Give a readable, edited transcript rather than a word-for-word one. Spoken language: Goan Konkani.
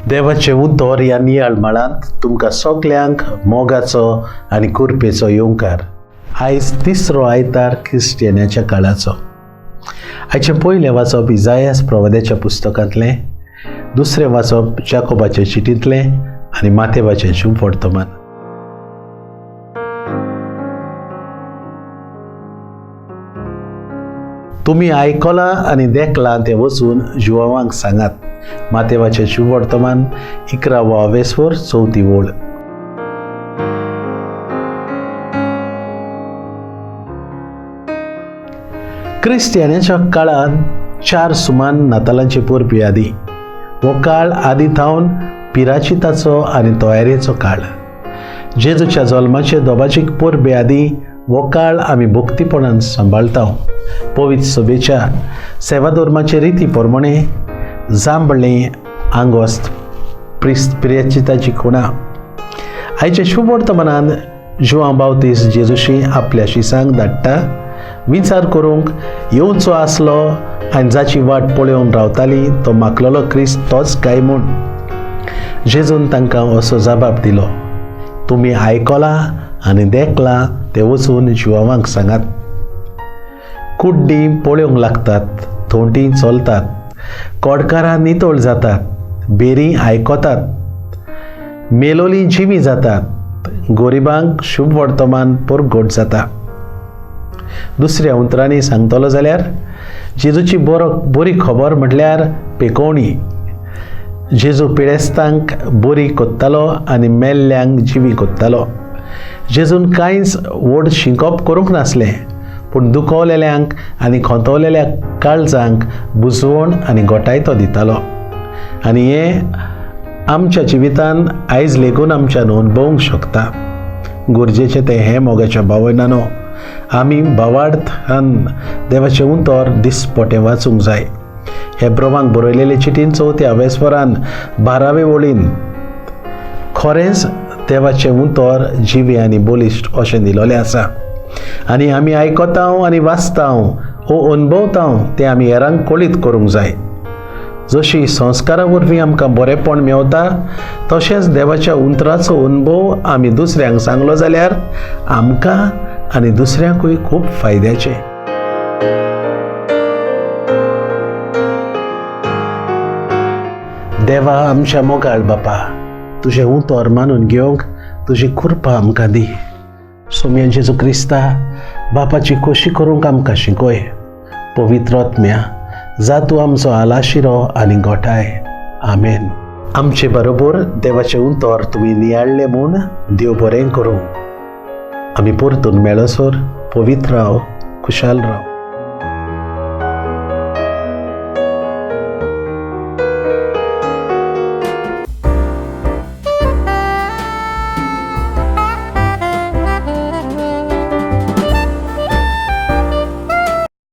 देवाचें उतर ह्या नियाळ मळांत तुमकां सगल्यांक मोगाचो आनी कुरपेचो येवकार. आयज तिसरो आयतार क्रिस्टियनाच्या काळाचो. आयचें पयलें वाचप इजायास प्रवाद्याच्या पुस्तकांतलें, दुसरें वाचप जाकोबाचे चिटींतलें आनी मातेवाचें शुभवर्तमान. तुमी आयकलां आनी देखलां तें वचून जुवांक सांगात. मातेवाचें शुभवर्तमान 11वो अवेस्वर 4थी ओळ. क्रिस्तियानाच्या काळांत 4 सुमान नातालांची परबी आदी. हो काळ आदी थावन पिराचिताचो आनी तयारेचो काळ. जेजूच्या जल्माचे दोबाजीक परबे आदी हो काळ आमी भक्तीपणान सांबाळता. पवित्र सभेच्या सेवाधर्माचे रिती प्रमाणे जांबळें आंगोस्त पिराचिताची खुणा. आयच्या शुभवर्तमानान जुआं बावतीस जेजूशी आपल्या शिसांक धाडटा विचार करूंक येवचो आसलो आनी जाची वाट पळोवन रावताली तो माकलेलो क्रिस्त तोच काय म्हूण. जेजून तांकां असो जबाब दिलो, तुमी आयकलां आनी देखलां तें वचून जुवांक सांगात. कुड्डीं पळोवंक लागतात, थोंटी चलतात, कोडकारां नितळ जातात, बेरीं आयकतात, मेलोलीं जिवीं जातात, गरिबांक शुभ वर्तमान परगट जाता. दुसऱ्या उतरांनी सांगतलो जाल्यार जेजूची बरी खबर म्हटल्यार पेकोवणी. जेजू पिडेस्तांक बरी कोत्तालो आनी मेल्ल्यांक जिवी कोत्तालो. जेजून कांयच व्हड शिंकप करूंक नासलें, पूण दुखवलेल्यांक आनी खोंतवलेल्या काळजांक बुजवण आनी गोठाय तो दितालो. आनी हें आमच्या जिवितान आयज लेगून आमच्यान अणभवूंक शकता. गरजेचें तें हें मोगाच्या भावनानो आमी भावार्थान देवाचें उतर दिसपटें वाचूंक जाय. हे ब्रवांक बरयलेले चिटीन 4थ्या अवेस्वरान 12वे वळीन खरेंच देवाचें उतर जिवें आनी बळिश्ट अशें दिलोलें आसा. आनी आमी आयकता आनी वाचता वो अणभवता तें आमी हेरांक कळीत करूंक जाय. जशी संस्कारा वरवीं आमकां बरेंपण मेवता तशेंच देवाच्या उतराचो अणभव आमी दुसऱ्यांक सांगलो जाल्यार आमकां आनी दुसऱ्यांकूय खूब फायद्याचें. देवा आमच्या मोगाळ बापा, तुजें उतर मानून घेवंक तुजी कृपा आमकां दी. सोम्या जेजू क्रिस्ता बापाची खोशी करूंक आमकां शिकय. पवित्र आत्म्या जा तूं आमचो आलाशिरो आनी गोठाय. आमेन. आमचे बरोबर देवाचें उतर तुमी नियाळ्ळें म्हूण देव बरें करूं. आमी परतून मेळसर पवित्र राव, खुशाल राव.